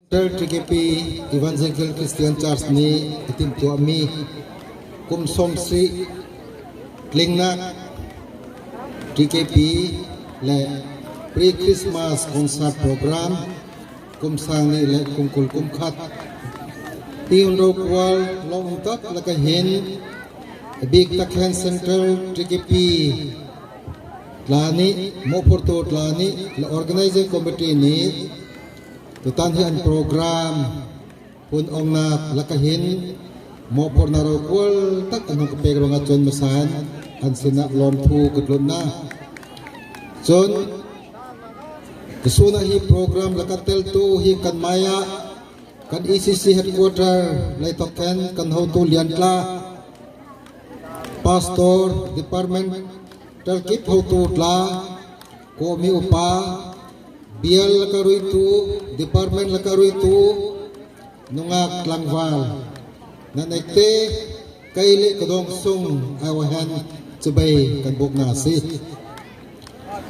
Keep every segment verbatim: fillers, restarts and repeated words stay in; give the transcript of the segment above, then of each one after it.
Central T K P Evangelical Christian Church nih a timhtuah mi kum sâwmsarih tlingnâk T K P leh Pre-Christmas Concert Program kum sâng nih leh kum kul kum khat. Hi hun rokual lâwng um tak lakah hin a bîk tak hen Central T K P tla nih, mawhphurtu tla nih leh Organizing Committee nih tutan hi an program hun awngnâk lakah hin mawhphurna rokual tak an hawng ka pêk ruangah chun masa hen an sinah lâwmthu ka tlun na. Chun, tusûnah hi program lakah teltu hi kan mâiah kan E C C headquarter lei thawk hen kan hotu lian tla, pastor, departmental kip hotu tla, kawhmi upa, bial lakah ruitu, department lakah ruitu, nungâk tlangvâl, nan ektê kei leh ka dâwngsung ah hen chibai kan bûk na asi.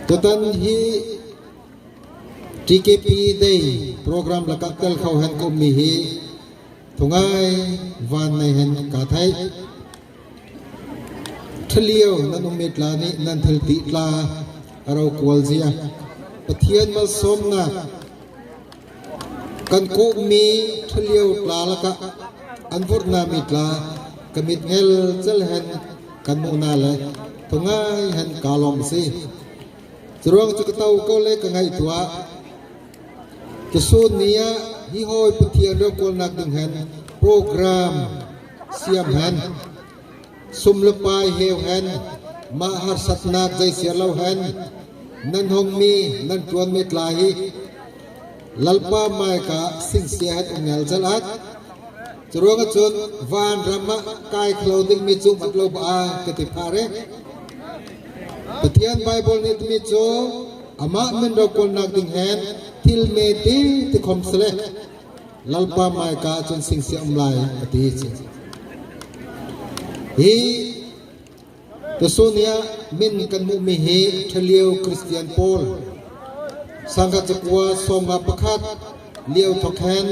Tutan hi T K P Day program lakah tel kho hen ka um mi hi thungâi vân nei hen ka theih. Ṭhaliau nan um mi tla nih nan thilti tla a rokual zia Pathian malsâwmnâk kan kawh mi ṭhaliau tla lakah an vurh na mi tla ka mit ngelchel hen kan muh na le thungâi hen ka lâwm asi. Churuang chu ka to ko le ka ngaihtuah. Tusûn ni ah hi hâwi Pathian rokualnâk ding hen program siam hen, sum leh pâi heu hen, mah harsatnâk zeisiar lo hen nan hawng mi, nan ṭuan mi tla hi Lalpa mâika singsia hen um ngelchel awt. Churuangah chun vânram ah kâi kho lo ding mi chu mat lo ba a ka ti phare. Pathian Bible nih ti mi chu amah min rokualnâk ding hen thil me ti ti khawmsele Lalpa mâika chun singsia um lai a ti hi chu. Hi tusûn ni ah min kan muh mi hi ṭhaliau Kristian pâwl, sângkhat zakua sâwmnga pakhat liau thawk hen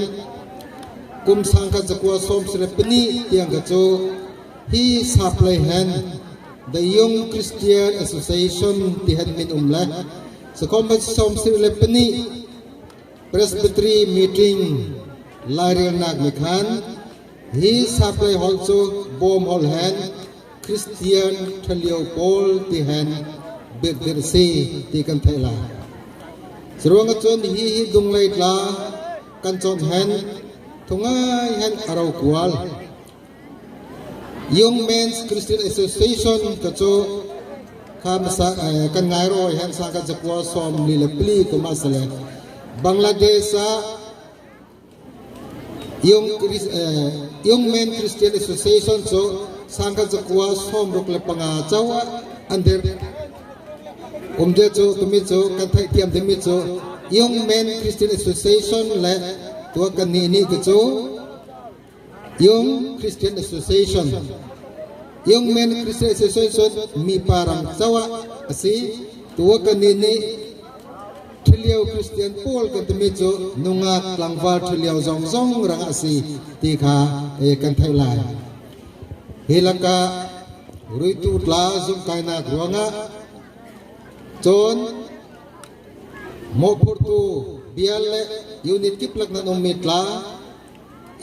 kum sângkhat zakua sâwmsarih panih tiang kha chu hi sap lei hen The Young Christian Association ti hen min um le, sakhawm hen sâwmsarih leh panih Presbytery meeting lâirêlnâk mi khan hi sap lei hawlh chu bâwm hawlh hen Kristian ṭhaliau pâwl ti hen biak dirh asi ti kan theih lai. Churuangah chun hi hi dunglei tla kan chawnh hen thungâi hen a rokual. Young Men's Christian Association kha chu kha masa, eh, kan ngai rawh hen sângkhat zakua sâwmli leh pali kum asi le Bangladesh ah Young Chris-, eh, Young Men Christian Association chu sângkhat zakua sâwmruk leh panga cho ah an dirh. Um ding chu, tu mi chu kan theih thiam ding mi chu Young Men Christian Association leh tuah kannih nih kha chu Young Christian Association, Young Men Christian Association mipa ram cho ah asi. Tuah kannih nih ṭhaliau Kristian pâwl kan ti mi chu nungâk tlangvâl ṭhaliau zawzawng rangah asi ti kha, eh, kan theih lai. Hi lakah ruitu tla zumhkâinâk ruangah chun mawhphurtu bial leh unit kip lak nan um mi tla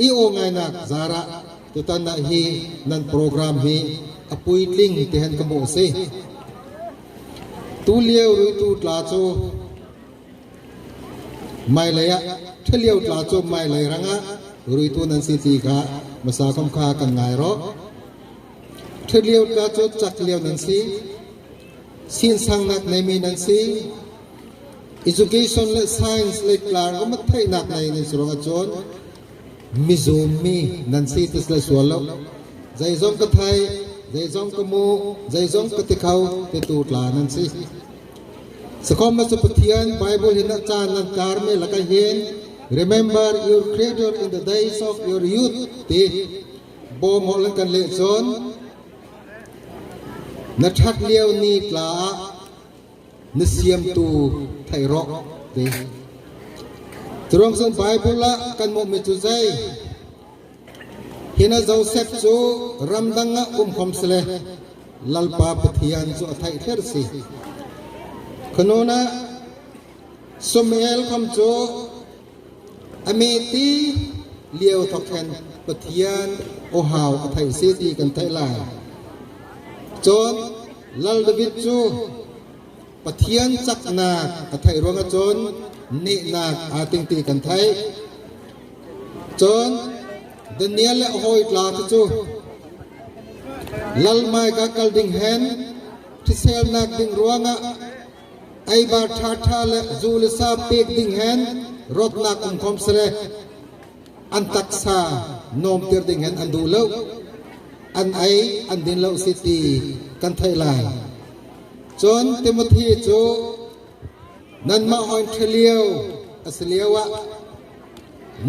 i aw ngâinâk zârah tutan ah hi nan program hi a puitling ti hen ka muh asi. Tuliau ruitu tla chu mâilei ah, ṭhaliau tla chu mâilei rangah ruitu nan si ti kha masa khawm kha kan ngai rawh. Ṭhaliau tla chu chak liau nan si, sinsânnâk nei mi nan si, education leh science leh tla ram ah theihnâk nei nan si ruangah chun mizum mi nan si ti sele sual lo. Zeizawng ka theih, zeizawng ka muh, zeizawng ka ti kho titu tla nan si. Sakhawm ah chu Pathian Bible hin a chân nan kâr mi lakah hin, "Remember your Creator in the days of your youth," ti. Bâwm hawlh hen kan leh chun na ṭhat liau ni tla ah na siamtu theih rawh ti. Churuangah chun Bible ah kan muh mi chu zei. Hinah Joseph chu ramdang ah um khawmsele Lalpa Pathian chu a theih thler asi. Khanunah Samuel khawm chu a mê ti liau thawk hen Pathian aw hâu a theih asi ti kan theih lai. Chun Lal David chu Pathian chaknâk a theih ruangah chun nihnâk âtîng ti kan theih. Chun Daniel leh a hâwi tla te chu lal mâika kal ding hen thisêlnâk ding ruangah ei bâr ṭha ṭha leh zu leh sa pêk ding hen rawtnâk um khawmsele an taksa nâwmtir ding hen an duh lo, an ei an din lo asi ti kan theih lai. Chun Timothy chu nanmah hâwi ṭha liau asi liauah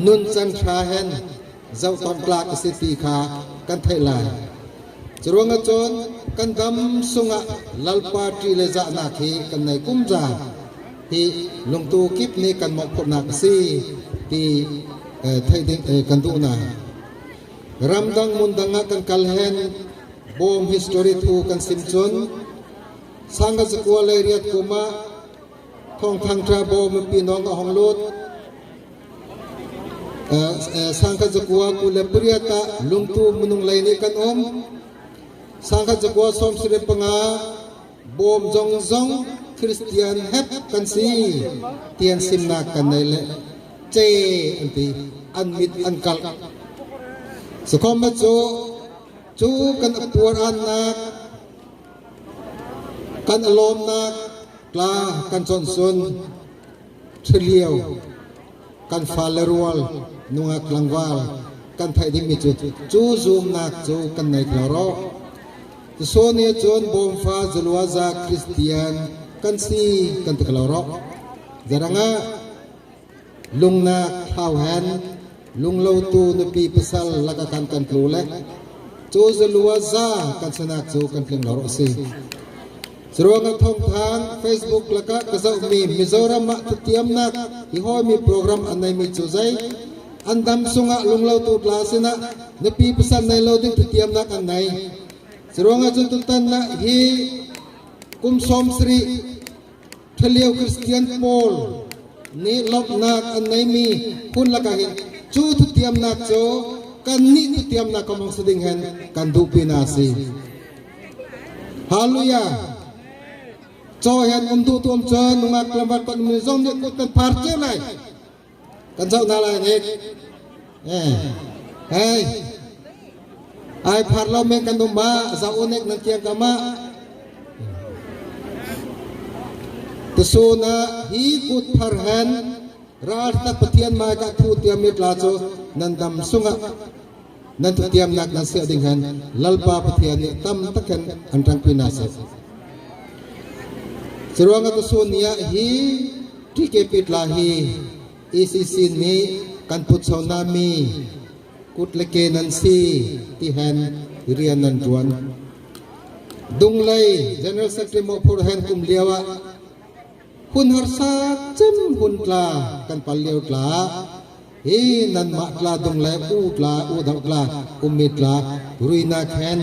nunchan ṭha hen zoh tâwn tlâk asi ti kha kan theih lai. Churuangah chun kan dam sungah Lalpa ṭih leh zahnâk hi kan nei kumza hi lungtu kip nih kan mawhphurhnâk asi ti, eh, theih ding, eh, kan duh na. Ramdang mundang ah kan kal hen Bawm history thu kan sim chun sângkhat zakua leiriat kum ah Thâwngthâng Ṭha Bawm mipi nâwng ah hawng lût. Eh, eh, sângkhat zakua kul leh pariat ah lungtu minung lei nih kan um. Sângkhat zakua sâwmsarih panga Bawm zawngzawng Kristian hep kan si ti hen simnâk kan nei le che an ti, an mit an kalh. Sikhawmsele chu, chu kan puarânnâk, kan lâwmnâk tla kan chawnhsun ṭha liau kan fâl leh rual, nungâk tlangvâl kan theih ding mi chu, chu zumnâk chu kan nei kho rawh. Tusun ni ah chun Bawm fa zaluaza Kristian kan si kan ti kho rawh. Zeirangah lungnâk thlau hen lunglotu nupi pasal lakah khan kan tlu le chu zaluaza kan sinâk chu kan tling lo rawh asi. Churuangah thâwngthâng Facebook lakah ka zoh mi Mizoram ah thutiamnâk hi hâwi mi program an nei mi chu zei. An dam sungah lunglotu tla sinah nupi pasal nei lo ding thutiamnâk an nei. Churuangah chun tutan ah hi kum sâwmsarih ṭha liau Kristian pâwl nih lâwmhnâk an nei mi hun lakah hin chu thutiamnâk chu kannih thutiamnâk khawm hawng si ding hen kan duhpi na asi. Hallelujah. Chaw hen um duhtu um chun nungâk tlangvâl kan um mi zawng nih kut kan phâr che lai. Kan zoh na lai nek. Eh. Hei. Ei phâr lo men kan um ma, zoh u nek nan kiang ka ma. Tusun ah hi kut phâr hen râl tak Pathian mâika thu tiam mi tla chu nan dam sungah nan thutiamnâk nan siah ding hen Lalpa Pathian nih tam tak hen an ṭangpi na seh. Churuangah tusun ni ah hi T K P tla hi E C C nih kan putso na mi kut leh ke nan si ti hen rian nan ṭuan. Dunglei General Secretary mawhphurh hen kum liauah hun harsa chem hun tla kan pal liau tla hi nanmah tla Dunglei u tla u dauh tla um mi tla ruinâk hen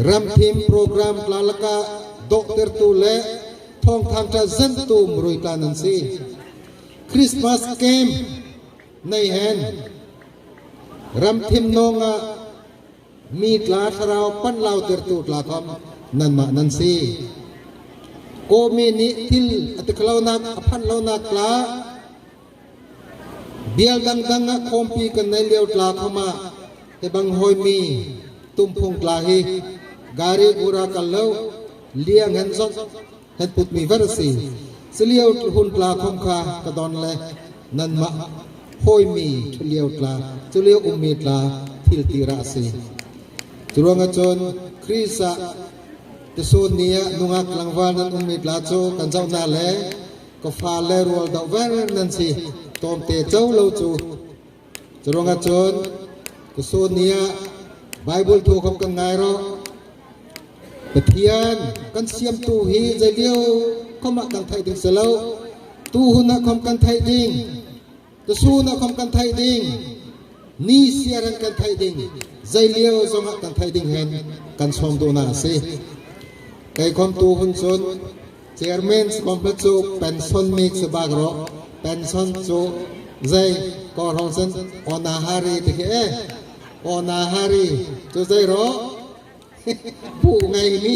ramthim program tla lakah dawhtirtu leh thâwngthâng ṭha zântu murui tla nan si. Christmas camp nei hen ramthim nâwngah mi tla thlarau panh lautirtu tla khawm nanmah nan si. Kawhmi nih thil a ti kho lonâk a phanh lonâk tla bial dangdang ah khawmpi kan nei liau tla khawm ah hi bang hâwi mi tumphung tla hi gari gura kal lo liang hen zawt hen put mi ver asi. Chu liau hun tla khawm kha ka dawn le nanmah hâwi mi chu liau tla chu liau um mi tla thil ti rah asi. Churuangah chun Krist ah tusun ni ah nungâk tlangvâl nan um mi tla chu kan zoh na le ka fâl le rual dauh ver nan si tâwmtê cho lo chu. Churuangah chun tusun ni ah Bible thu khawm kan ngâi rawh. Pathian kan siamtu hi zei liau khawm ah kan theih ding si lo. Tu hun ah khawm kan theih ding. Tusûn ah khawm kan theih ding, nisiar hen kan theih ding, zei liau zawngah kan theih ding hen kan sâwm duh na asi. Kei khawm tu hun chun chairman si khawm hla chu pension mêk si bâk rawh. Pension chu zei kawhrawng chun honorary ti khi e. Honorary chu zei rawh. Buh ngei mi.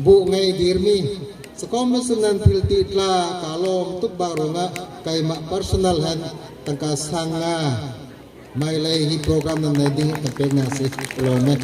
Buh ngei dîr mi. Sikhawmsele nan thilti tla ka lâwm tuk bâk ruangah keimah personal hen tangka sâng nga mâi lei hi program nan nei ding hen kan pêk na asi. Lâwm e.